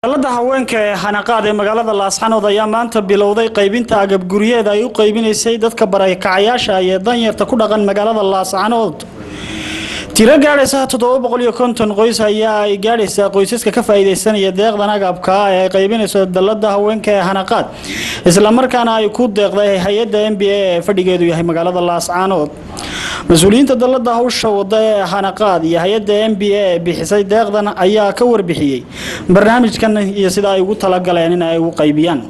Dalada haweenka ee Hanaqaad ee magaalada Laascanood ayaa maanta bilowday qaybinta agabguryeed ay u qaybinaysay dadka barakacayaasha iyo danyarta ku dhaqan magaalada Laascanood. Tiro gaadhaysa 750 qoys ayaa ay gaadhaysaa qoysaska ka faa'iidaysanaya deeqdan agabka ee ay qaybinayso dalada haweenka ee Hanaqaad, islamarkaana ay ku deeqday hay-adda MBA ee fadhigeedu yahay magaalada Laascanood. Mas-uuliyiinta dalada hawsha wada ee Hanaqaad iyo hay-adda MBA ee bixisay deeqdan ayaa ka warbixiyey barnaamijkan iyo sida ay ugu talagaleen in ay u qaybiyaan.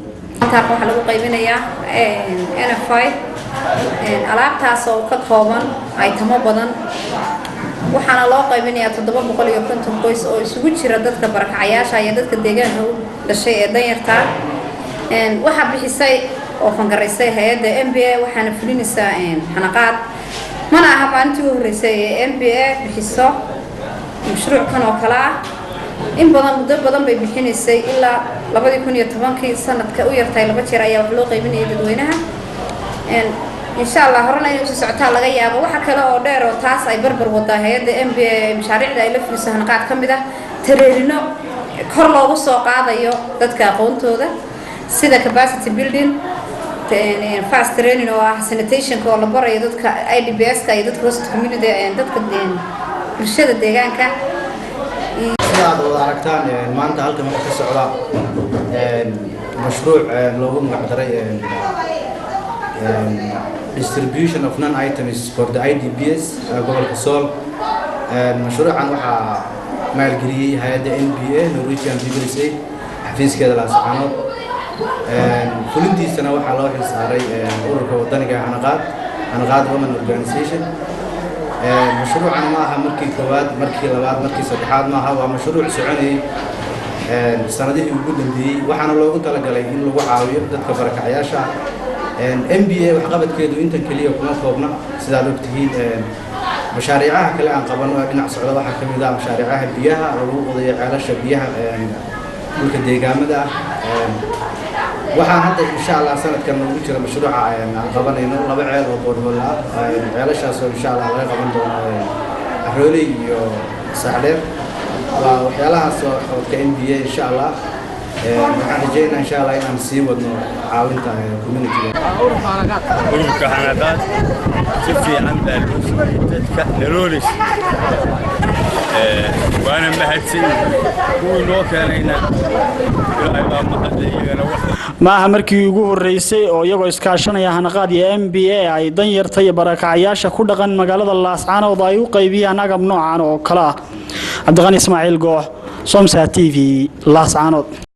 Halkaan waxaa lagu qaybinayaa NFI, alaabtaas oo ka kooban items badan. Waxaana loo qaybinayaa 750 qoys oo isugu jira dadka barakacayaasha iyo dadka deegaanka u dhashay ee danyartaa. Waxaa bixisay oo fangaraysay hay-adda MBA, waxaana fulinaysaa Hanaqaad. Mana aha maalintii u horreysay ee MBA bixiso mashruuckan oo kale ah. In badan, muddo badan bay bixinaysay, ilaa 2010-kii. Sanadka u yartahay laba jeer ayaa wax loo qaybinayay dadweynaha. Insha Allah horena inay usii socotaa laga yaabo. Waxa kale oo dheer oo taas ay barbar wadaa hay-adda MBA, mashaariicda ay la fuliso Hanaqaad ka mid ah trainingno kor loogu soo qaadayo dadka aqoontooda, sida capacity building, fast training oo ah sanitationka oo la barayo dadka IDPs-ka iyo dadka host community, dadka bulshada deegaanka. Sida aad wada aragtaan, maanta halkan waxaa ka socda mashruuc loogu magacdaray distribution of non items for the IDPs gobolka Sool. Mashruucan waxaa maalgeliyey hay-adda MBA, Norwegian People's Aid, xafiiskeeda Laascaanood. Fulintiisana waxaa loo xilsaaray ururka wadaniga Hanaqaad, Hanaqaad Women Organization. Mashruucan ma aha markii koowaad, markii labaad, markii saddexaad maaha. Waa mashruuc soconayay sanadihii ugu dambeeyey, waxaana loogu talagalay in lagu caawiyo dadka barakacayaasha ah. MBA waxqabadkeedu intan keliya kuma koobna. Sidaad ogtihiin, mashaariicaha kale aan qabano ee dhinac socda waxaa ka mid ah mashaariicaha biyaha oo lagu qodayo ceelasha biyaha dhulka deegaamada ah. Waxaan hadda, insha Allah, sanadkan noogu jira mashruuca aan qabanayno laba ceel oo borehole ah, ceelashaas oo insha Allah laga qaban doono Arooley iyo Saaxdheer. Waa waxyaalahaas oo waxqabadka MBA. Insha Allah waxaan rajeynaa, insha Allah, inaan sii wadno caawinta community. Ururka Hanaqaad si fiican baa loo siiyey dadka naloolis, waana mahadsan yihiin kuwii noo keenayna. Ilaahay baa mahadle iyagana wax. Ma aha markii ugu horreysay oo iyagoo iskaashanaya Hanaqaad iyo MBA ay danyarta iyo barakacayaasha ku dhaqan magaalada Laascaanood ay u qaybiyaan agab noocan oo kale ah. Cabdiqani Ismaaciil Goox, Somsa TV, Laascaanood.